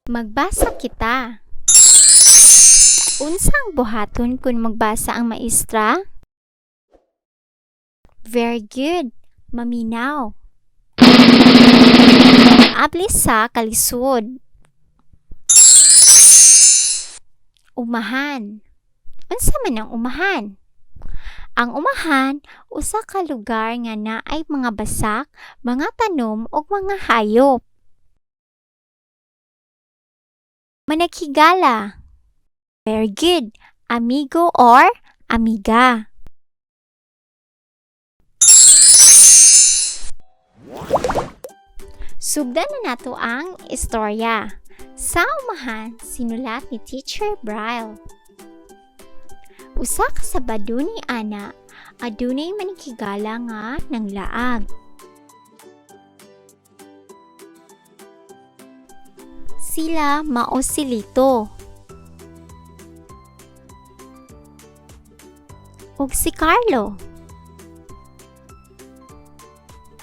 Magbasa kita. Unsa ang buhaton kung magbasa ang maestra? Very good. Maminaw. Abli sa kalisod. Umahan. Unsa man ang umahan? Ang umahan usa ka lugar nga naay mga basak, mga tanom ug mga hayop. Managhigala. Very good. Amigo or amiga. Sugdan na nato ang istorya. Sa umahan, sinulat ni Teacher Braille. Usa ka Sabado ni ana, adunay manghigala nga nanglaag. Sila mao si Lito ug si Carlo.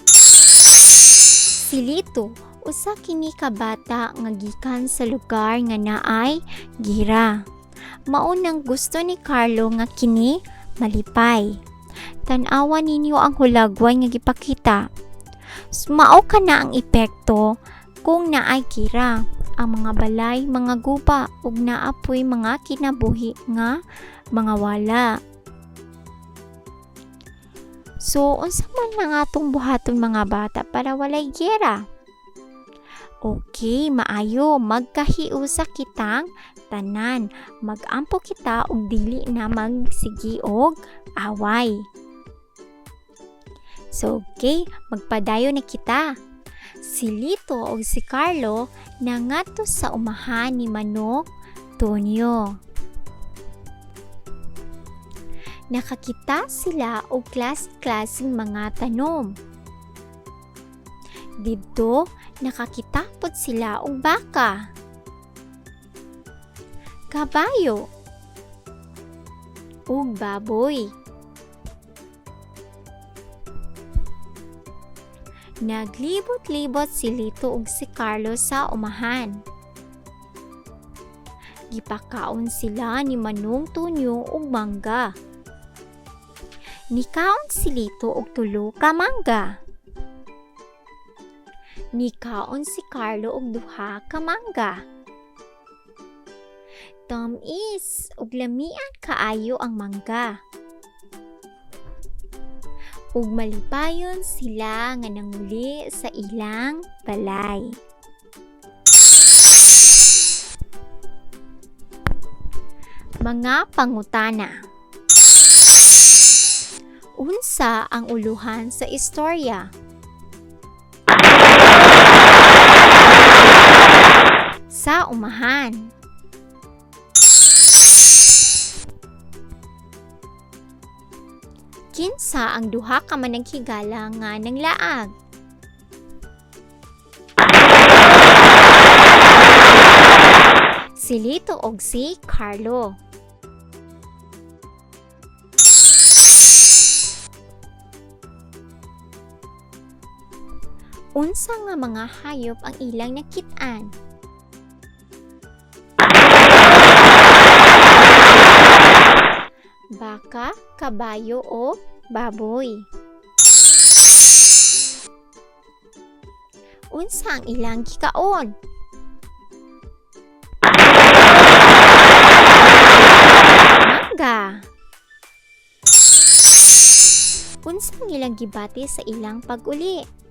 Si Lito usa kini ka bata nga gikan sa lugar nga naay gira. Mao nang gusto ni Carlo nga kini malipay. Tan-awa ninyo ang hulagway nga gipakita. Mao kana ang epekto kung naay gira. Ang mga balay, mga guba ug naa poy mga kinabuhi nga mga wala. So, unsa man ang atong buhaton mga bata para walay giyera? Okay, maayo, magkahiusa kitang tanan. Mag-ampo kita og dili na magsigi og away. So, okay, magpadayon na kita. Si Lito og si Carlo nangadto sa umahan ni Manong Tonyo. Nakakita sila og klase-klaseng mga tanom. Didto, nakakita pod sila og baka, kabayo, ug baboy. Naglibot-libot si Lito ug si Carlo sa umahan. Gipakaon sila ni Manong Tonyo og mangga. Nikaon si Lito og tulo ka mangga. Nikaon si Carlo og duha ka mangga. Tamis ug lamian kaayo ang mangga. Ug malipayon sila nga nanguli sa ilang balay. Mga pangutana. Unsa ang uluhan sa istorya? Sa umahan. Kinsa ang duha ka mananghigala nga nanglaag? Si Lito og si Carlo. Unsa nga mga hayop ang ilang nakit-an? Baka, kabayo o baboy. Unsa ang ilang gikaon? Mangga. Unsa ang ilang gibati sa ilang pag-uli?